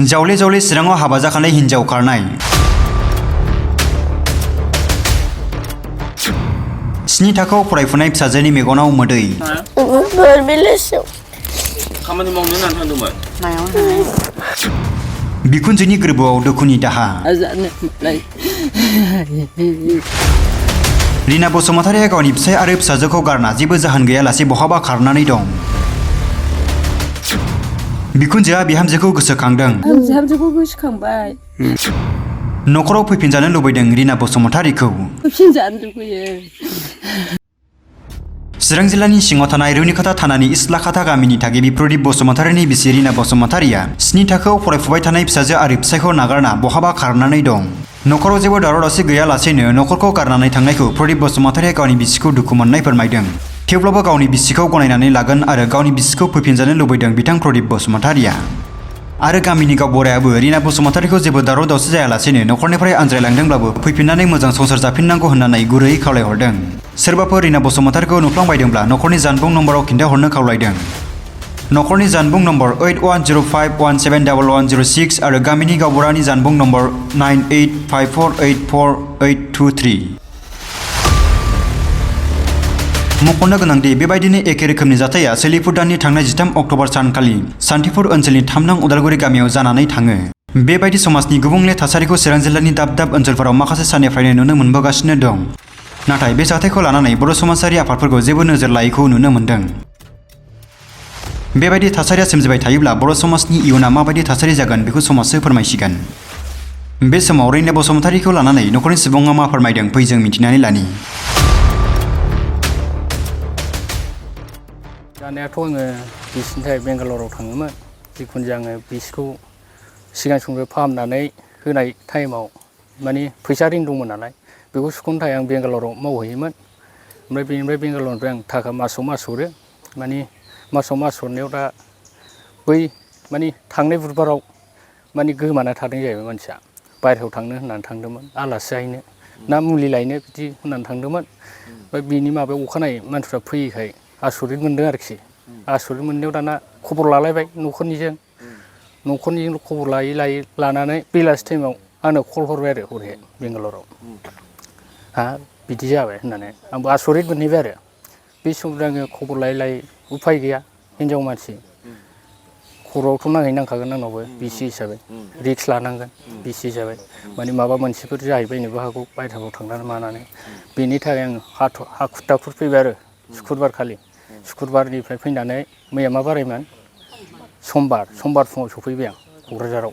जावले जावले चिराङाव हाबा जाखानाय हिन्जाव खारनाय। 7 थाखोआव फरायफुनाय फिसाजोनि मेगनाव मोदै। खामानि मावनो होननानै थांदोंमोन। बिखुनजोनि गोरबोआव दुखुनि दाहा। रिना बसुमतारिया गावनि फिसाय आरो फिसाजोखौ गारना जेबो जाहोन गैयालासे बहाबा खारनानै दं। बिखुनजोआ बिहामजोखौ गोसोखांदों। बिहामजोखौ गोसोखांबाय। न'खराव फैफिनजानो लुबैदों रिना बसुमतारिखौ। फैफिनजानो लुबैयो। चिरां जिल्लानि सिङाव थानाय रुनिखाता थानानि इस्लाखाता गामिनि थागिबि प्रदीप बसुमतारिनि बिसि रिना बसुमतारिया 7 थाखोआव फरायफुबाय थानाय फिसाजो आरो फिसायखौ नागारना बहाबा खारनानै दं। न'खराव जेबो दावराव दावसि गैयालासेनो न'खरखौ गारनानै थांनायखौ प्रदीप बसुमतारिया गावनि बिसिखौ दुखु मोननाय फोरमायदों। थेवब्लाबो गावनि बिसिखौ गनायनानै लागोन आरो गावनि बिसिखौ फैफिनजानो लुबैदों बिथां प्रदीप बसुमतारिया। आरो गामिनि गावबुरायाबो रिना बसुमतारिखौ जेबो दावराव दावसि जायालासेनो न'खरनिफ्राय आनज्रायलांदोंब्लाबो फैफिननानै मोजां संसार जाफिननांगौ होननानै गुरैयै खावलायहरदों। सोरबाफोर रिना बसुमतारिखौ नुफ्लांबायदोंब्ला न'खरनि जानबुं नम्बराव खिन्थाहरनो खावलायदों। न'खरनि जानबुं नम्बर 8105171106 आरो गामिनि गावबुरानि जानबुं नम्बर 9854848823। मख'नो गोनांदि बेबायदिनो एखे रोखोमनि जाथाया सोलिफु दाननि थांनाय 13 अक्ट'बर सानखालि सान्थिपुर ओनसोलनि 3 नं उदालगुरि गामियाव जानानै थाङो। बेबायदि समाजनि गुबुंले थासारिखौ चिरां जिल्लानि दाब दाब ओनसोलफोराव माखासे साननिफ्रायनो नुनो मोनबोगासिनो दं। नाथाय बे जाथायखौ लानानै बर' समाजारि आफादफोरखौ जेबो नोजोर लायैखौ नुनो मोन्दों। बेबायदि थासारिया सोमजिबाय थायोब्ला बर' समाजनि इयुना माबायदि थासारि जागोन बेखौ समाजसो फोरमायसिगोन। बे समाव रिना बसुमतारिखौ लानानै न'खरनि सुबुङा मा फोरमायदों फै जों मिथिनानै लानि। जानायाथ' आङो बिसिनि थाखाय बेंगालराव थाङोमोन। जिखुनु जाया आङो बिसिखौ सिगां समनिफ्राय फाहामनानै होनाय टाइमाव माने फैसा रिं दंमोन नालाय बेखौ सुख'नो थाखाय आं बेंगालराव मावहैयोमोन। ओमफ्राय बेनिफ्राय बेंगालरनिफ्राय आं थाखा मासाव मास हरो। माने मासाव मास हरनायाव दा बै माने थांनाय बुधबाराव माने गोमाना थादों जाहैबाय मानसिया। बायहेरायाव थांनो होननानै थांदोंमोन आलासि जाहैनो ना मुलि लायनो बिदि होननानै थांदोंमोन। ओमफ्राय बिनि माबायाव अखानायै मानसिफ्रा फैयैखाय आसरित मोनदों आरोखि। आसरित मोननायाव दाना खबर लालायबाय न'खरनिजों खबर लायै लानानै बेलासि टाइमाव आंनो कल हरबाय आरो हरैहाय बेंगालराव। हा बिदि जाबाय होननानै आंबो आसरित मोनहैबाय आरो। बे समनिफ्राय आङो खबर लायै उफाय गैया हिनजाव मानसि खर'आवथ' नांखागोन आंनावबो बिसि हिसाबै रिक्स लानांगोन बिसि हिसाबै माने माबा मोनसेफोर जाहैबायनोबो हागौ बायह्रायाव थांनानै मानानै। बेनि थाखाय आं हाखु दाखु फैबाय आरो सुक्रुबार खालि। सुक्रुबारनिफ्राय फैनानै मैया मा बारायमोन समबार फुङाव सफैबाय आं क'क्राझाराव।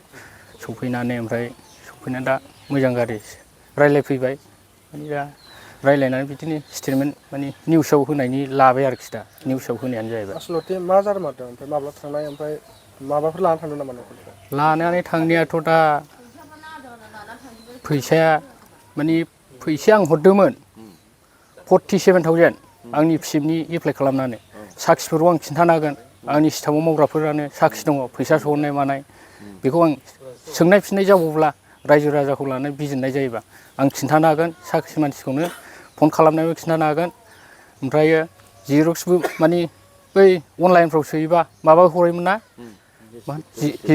सफैनानै ओमफ्राय सफैनानै दा मोजां गारि रायज्लायफैबाय। माने दा रायज्लायनानै बिदिनो स्टेटमेन्ट माने निउसाव होनायनि लाबाय आरोखि दा निउसाव होनायानो जाहैबाय। आसलथे मा जामारदों ओमफ्राय माब्ला थांनाय ओमफ्राय माबाफोर लानानै थांदों नामा न'खरनिफ्राय? लानानै थांनायाथ' दा फैसाया माने फैसाया आं हरदोंमोन 47,000 आंनि फिसिबनि एप्लाइ खालामनानै। साखिफोरखौ आं खिन्थानो हागोन आंनि स्टाफआव मावग्राफोरानो साखि दङ फैसा सोहरनाय मानाय। बेखौ आं सोंनाय फिननाय जाबावब्ला रायजो राजाखौ लानानै बिजिरनाय जायोबा आं खिन्थानो हागोन साख्रि मानसिखौनो फन खालामनानैबो खिन्थानो हागोन। ओमफ्रायो जिरक्सबो माने बै अनलाइनफ्राव सोयोबा माबा हरोमोन ना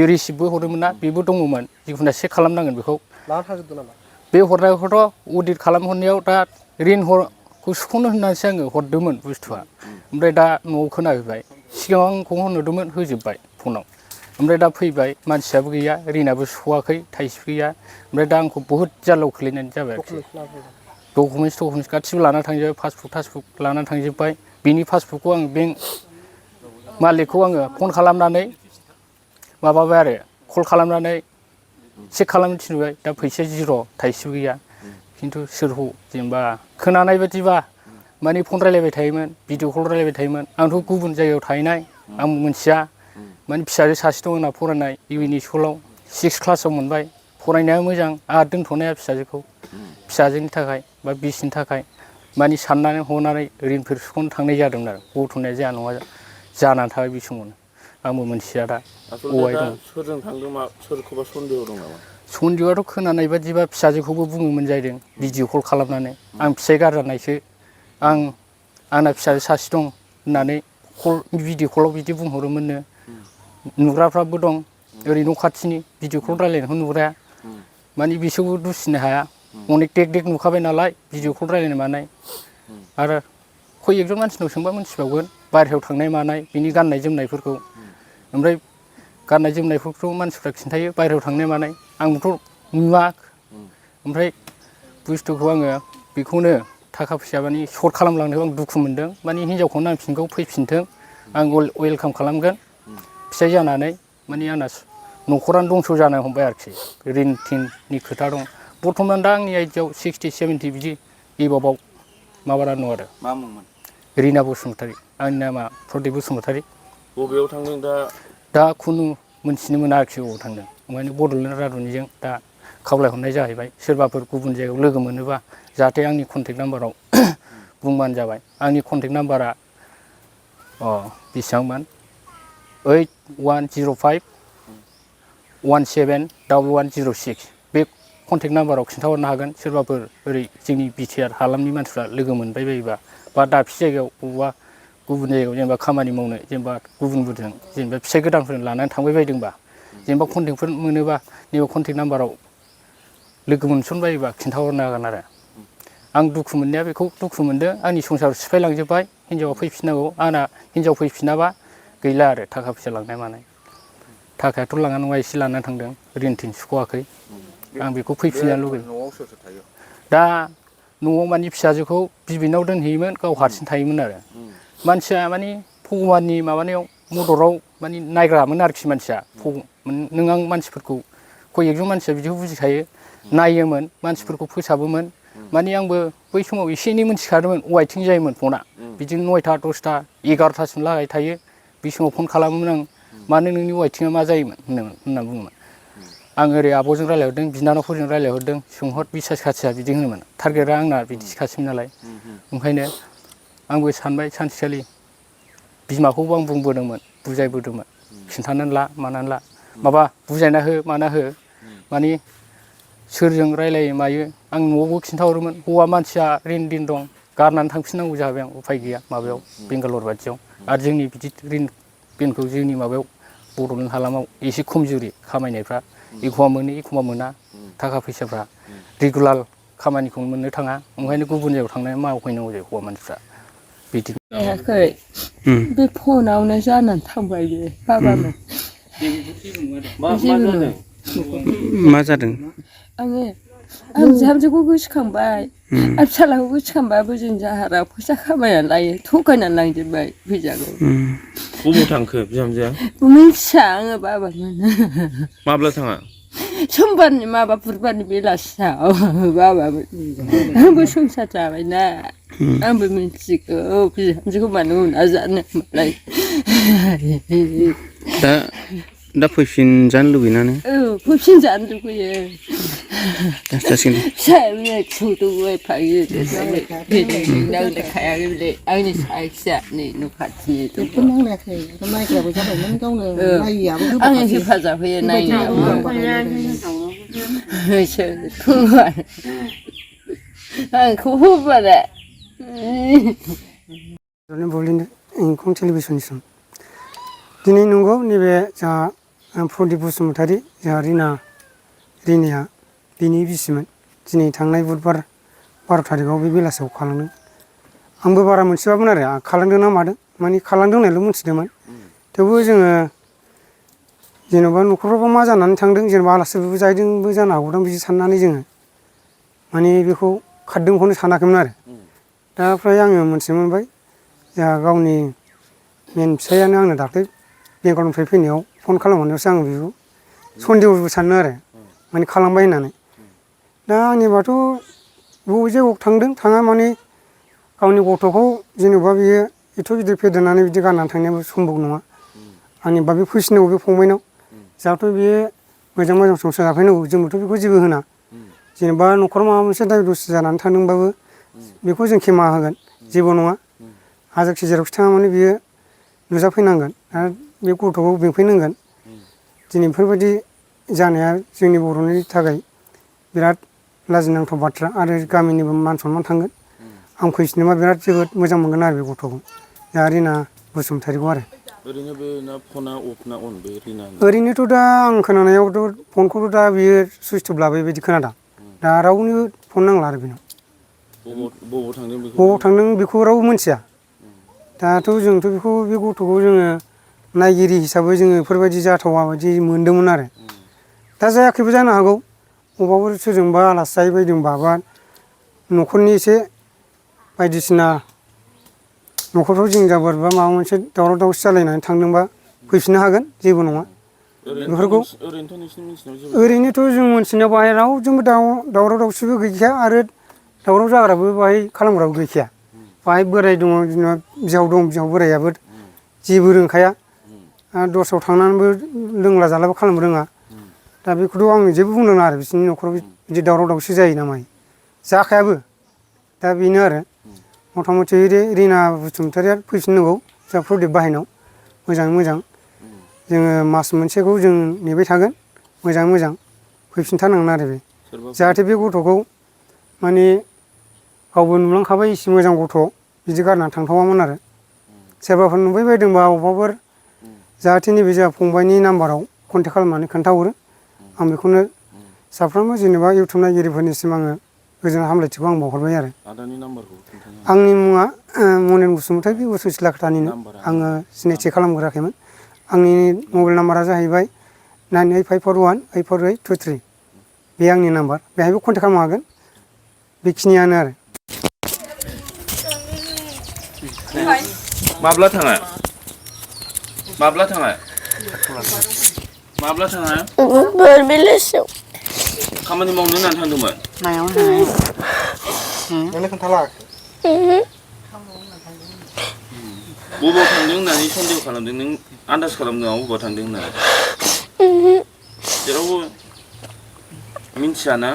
रिसिप्टबो हरोमोन ना बेबो दङमोन। जिखुनु चेक खालामनांगोन बेखौ। लाना थांजोबदों नामा? बे हरनायखौथ' अडिट खालामहरनायाव दा रिनखौ सुख'नो होननानैसो आङो हरदोंमोन बुस्थुआ। ओमफ्राय दा न'आव खोनाफैबाय सिगाङाव आंखौ होनहरदोंमोन होजोब्बाय फनाव। ओमफ्राय दा फैबाय मानसियाबो गैया रिनाबो सुख'वाखै थाइसेबो गैया। ओमफ्राय दा आंखौ बहुद जाल्लायाव खोलैनाय जाबाय आरोखि। डकुमेन्टस गासिबो लानानै थांजोब्बाय पासबुक लानानै थांजोब्बाय। बिनि पासबुकखौ आं बेंक मालिकखौ आङो फन खालामनानै माबाबाय आरो कल खालामनानै चेक खालामनो थिनबाय। दा फैसाया जिर' थाइसेबो गैया। खिन्थु सोरखौ जेनेबा खोनानाय बायदिबा माने फन रायलायबाय थायोमोन भिडिअ कल रायलायबाय थायोमोन। आंथ' गुबुन जायगायाव थाहैनाय आं मिथिया। माने फिसाजो सासे दं आंना फरायनाय इउ एन स्कुलाव 6 क्लासाव मोनबाय। फरायनाया मोजां आंहा दोनथ'नाया फिसाजोखौ फिसाजोनि थाखाय बा बिसिनि थाखाय माने साननानै हनानै रिनफोर सुख'नो थांनाय जादोंमोन आरो गथ'नाया जाया नङा जानानै थाबाय बे समावनो। आंबो मोनथिया दा आसलथे दा सोरजों थांदों सोरखौबा सन्देह दं नामा? सन्देहआथ' खोनानाय बादिबा फिसाजोखौबो बुङोमोन जाहैदों भिडिअ कल खालामनानै आं फिसाइ गारजानायसो आंना फिसाजो सासे दं होननानै भिडिअ कलाव बिदि बुंहरोमोननो। नुग्राफ्राबो दं ओरै न' खाथिनि भिडिअ कल रायलायनायखौ नुहुरा माने बिसोरबो दुसिनो हाया अनेक देक देक नुखाबाय नालाय भिडिअ कल रायलायनाय मानाय आरो खय एकजन मानसिनाव सोंबा मिथिबावगोन बायहेरायाव थांनाय मानाय बिनि गाननाय जोमनायफोरखौ ओमफ्राय गाननाय जोमनायफोरखौ मानसिफ्रा खिन्थायो बायहेरायाव थांनाय मानाय आंबोथ' नुवा ओमफ्राय बुस्थुखौ आङो बेखौनो थाखा फैसा माने सर्ट खालामलांनायाव आं दुखु मोनदों माने हिनजावखौ नांफिनगौ फैफिनथों आं वेलकाम खालामगोन फिसाय जानानै माने आंना न'खरानो दंस' जानो हमबाय आरोखि रिन थिननि खोथा दं बर्थमान दा आंनि आइडियाव 60-70 बिदि एबाबाव माबानानै दं आरो मा मुंमोन रिना बसुमतारी आंनि नामा प्रदिप बसुमतारी बबेयाव थांदों दा खुनु मोनथिनो मोना आरोखि बबाव थांदों ओंखायनो बड'लेण्ड रादाबनिजों दा खावलायहरनाय जाहैबाय सोरबाफोर गुबुन जायगायाव लोगो मोनोबा जाहाथे आंनि कन्टेक्ट नाम्बाराव बुंबानो जाबाय आंनि कन्टेक्ट नाम्बारा बेसेबांमोन 8105171106 बे कन्टेक्ट नाम्बाराव खिन्थाहरनो हागोन सोरबाफोर ओरै जोंनि बिटिआर हालामनि मानसिफ्रा लोगो मोनबाय बायोबा बा दाबसे जायगायाव बबेबा गुबुन जायगायाव जेनेबा खामानि मावनो जेनेबा गुबुनफोरजों जेनेबा फिसाइ गोदानफोरजों लानानै थांबाय बायदोंबा जेनेबा कन्टेक्टफोर मोनोबा नैबे कन्टेक्ट नाम्बाराव लोगो मोनसनबायोबा खिन्थाहरनो हागोन आरो आं दुखु मोननाया बेखौ दुखु मोनदों आंनि संसार सिफायलांजोब्बाय हिनजावा फैफिननांगौ आंना हिनजाव फैफिनाबा गैला आरो थाखा फैसा लांनाय मानाय थाखायाथ' लाङा नङा एसे लानानै थांदों रिन थिन सुख'वाखै आं बेखौ फैफिननो लुगैयो न'आव सोर सोर थायो दा न'आव माने फिसाजोखौ बिबैनाव दोनहैयोमोन गाव हारसिं थायोमोन आरो मानसिया माने भगबाननि माबानायाव मददाव माने नायग्रामोन आरोखि मानसिया नों आं मानसिफोरखौ खय एकजन मानसिया बिदिखौ बुजिखायो नायोमोन मानसिफोरखौ फोसाबोमोन माने आंबो बै समाव एसे एनै मोनथिखादोंमोन वाइटिं जायोमोन फना बिदिनो 9टा 10टा 11टासिम लागाय थायो बे समाव फन खालामोमोन आं मानो नोंनि वाइटिङा मा जायोमोन होनना बुङोमोन आं ओरै आब'जों रायज्लायहरदों बिनानावफोरजों रायज्लायहरदों सोंहर बिसास खाथिया बिदि होनोमोन टारगेटआ आंना बिदिखासैमोन नालाय ओंखायनो आंबो सानबाय सानसेखालि बिमाखौबो आं बुंबोदोंमोन बुजायबोदोंमोन खिन्थानानै ला मानानै ला माबा बुजायना हो माना हो माने सोरजों रायलायो मायो आं न'आवबो खिन्थाहरोमोन हौवा मानसिया रिन दिन दं गारनानै थांफिननांगौ जाबाय आं उफाय गैया माबायाव बेंगालर बादियाव आरो जोंनि बिदि रिन बिनखौ जोंनि माबायाव बड'लेण्ड हालामाव एसे खमजुरि खामायनायफ्रा एखमबा मोनो एखमबा मोना थाखा फैसाफ्रा रेगुलार खामानिखौ मोननो थाङा ओंखायनो गुबुन जायगायाव थांनानै मावहैनांगौ जायो हौवा मानसिफ्रा बिदि हायाखै बे फनावनो जानानै थांबाय बे बाबामोन मा जादों मा जादों आङो आं बिहामजोखौ गोसोखांबाय आरो फिसालाखौ गोसोखांबाबो जों जाहारा फैसा खामायनानै लायो थगायनानै लांजोब्बाय फैसाखौ बबाव थांखो बिहामजोआ मिथिया आङो बाबामोन माब्ला थाङा समबारनि माबा बुधबारनि बेलासियाव बाबामोन आंबो संसार जाबायना आंबो मिथिगौ बिहामजोखौ मानो उना जानो होनबालाय दा फैफिनजानो लुगैना नों औ फैफिनजानो लुगैयो जासिगोन फिसाया सौदौबाय थायो नांलायखायाखै बिलाय आंनि साखिया नै न' खाथिनि नांलायाखै नायग्राबो जाबायमोन गावनो नायियाबो आङो हेफाजाब होयो नायनायाव आंखौ होबारा बलिनो इंखं टेलिभिसनसिम दिनै नंगौ नैबे जोंहा प्रदीप बसुमतारी जोंहा रिनाया बिनि बिसिमोन दिनै थांनाय बुधबार 12 थारिखआव बे बेलासियाव खालामदों आंबो बारा मोनथिबामोन आरो खालामदों ना मादों माने खालामदों होननायल' मोनथिदोंमोन थेवबो जोङो जेन'बा न'खरफ्रावबा मा जानानै थांदों जेन'बा आलासिफोरबो जाहैदोंबो जानो हागौदां बिदि साननानै जोङो माने बेखौ खारदोंखौनो सानाखैमोन आरो दा फ्राय आङो मोनथिनो मोनबाय जोंहा गावनि मेन फिसायानो आंनो दाख्लै बेंगलनिफ्राय फैनायाव फन खालामहरनायावसो आङो बेखौ सन्देहबो सानो आरो माने खालामबाय होननानै दा आंनिबाथ' बबे जायगायाव थांदों थाङा माने गावनि गथ'खौ जेनेबा बियो एथ' गिदिर फेदेरनानै बिदि गारनानै थांनायाबो सम्भब नङा आंनिबा बे फैसिनांगौ बे फंबायनाव जाहाथे बियो मोजां संसार जाफैनांगौ जोंबोथ' बेखौ जेबो होना जेनेबा न'खराव माबा मोनसे दाय दस्रि जानानै थांदोंबाबो बेखौ जों खेमा होगोन जेबो नङा हाजारखि जेरावखि थाङा माने बियो नुजाफैनांगोन आरो बे गथ'खौ बेंफैनांगोन दिनै बेफोरबायदि जानाया जोंनि बर'नि थाखाय बिराद लाजिनांथाव बाथ्रा आरो गामिनिबो मान सनमान थांगोन आं फैफिनोबा बिराद जोबोद मोजां मोनगोन आरो बे गथ'खौ दा रिना बसुमतारीखौ आरो ओरैनो बे ना फना अफ ना अन बे रिना ओरैनोथ' दा आं खोनानायावथ' फनखौथ' दा बियो सुइस अफ लाबाय बायदि खोनादों दा रावनिबो फन नांला आरो बेनाव बबाव थांदों बेखौ बबाव थांदों बेखौ रावबो मिथिया दाथ' जोंथ' बेखौ बे गथ'खौ जोङो नायगिरि हिसाबै जोङो बेफोरबायदि जाथावा बायदि मोनदोंमोन आरो दा जायाखैबो जानो हागौ अबावबा सोरजोंबा आलासि जाहैबायदोंबा बा न'खरनि एसे बायदिसिना न'खरफ्राव जिं जाबोर बा माबा मोनसे दावराव दावसि जालायनानै थांदोंबा फैफिननो हागोन जेबो नङा बेफोरखौ ओरैनोथ' नोंसिनि मिथिनायाव जेबो ओरैनोथ' जों मोनथिनायाव बाहाय रावजोंबो दावराव दावसिबो गैखाया आरो दावराव जाग्राबो बाहाय खालामग्राबो गैखाया बाहाय बोराय दङ जेनेबा बिहाव दं बिहाव बोरायाबो जेबो रोंखाया आरो दस्रायाव थांनानैबो लोंला जालाबो खालामनो रोङा दा बेखौथ' आं जेबो बुंनो नाङा आरो बिसोरनि न'खराव बिदि दावराव दावसि जायो ना मायो जाखायाबो दा बेनो आरो मथा मथि रिना बसुमतारिया फैफिननांगौ जोंहा प्रडिप बाहायनायाव मोजाङै मोजां जोङो मास मोनसेखौ जों नेबाय थागोन मोजाङै मोजां फैफिनथारनांगोन आरो बे जाहाथे बे गथ'खौ माने गावबो नुलांखाबाय एसे मोजां गथ' बिदि गारनानै थांथावामोन आरो सोरबाफोर नुबाय बायदोंबा अबावबाफोर जाहाथे नैबे जोंहा फंबायनि नाम्बाराव कन्टेक्ट खालामनानै खोन्थाहरो आं बेखौनो साफ्रोमबो जेनेबा इउटुब नायगिरिफोरनिसिम आङो गोजोन हामलायथिखौ आं बावहरबाय आरो आदानि नाम्बारखौ खोन्थानो आंनि मुङा मनेन बसुमतारि उसु सिलाकाटानिनो आङो सिनायथि खालामग्राखैमोन आंनि मबाइल नाम्बारा जाहैबाय 9854184823 बे आंनि नाम्बार बेहायबो कन्टेक्ट खालामनो हागोन बेखिनियानो आरो माब्ला थाङा माब्ला थाङा माब्ला थाङा बुधबार बेलासियाव खामानि मावनो होननानै थांदोंमोन नोंनो खोन्थाला बबाव थांदों होननानै सन्देह खालामदों नों आन्दाज खालामदों नामा बबाव थांदों होननानै जेरावबो मिन्थियाना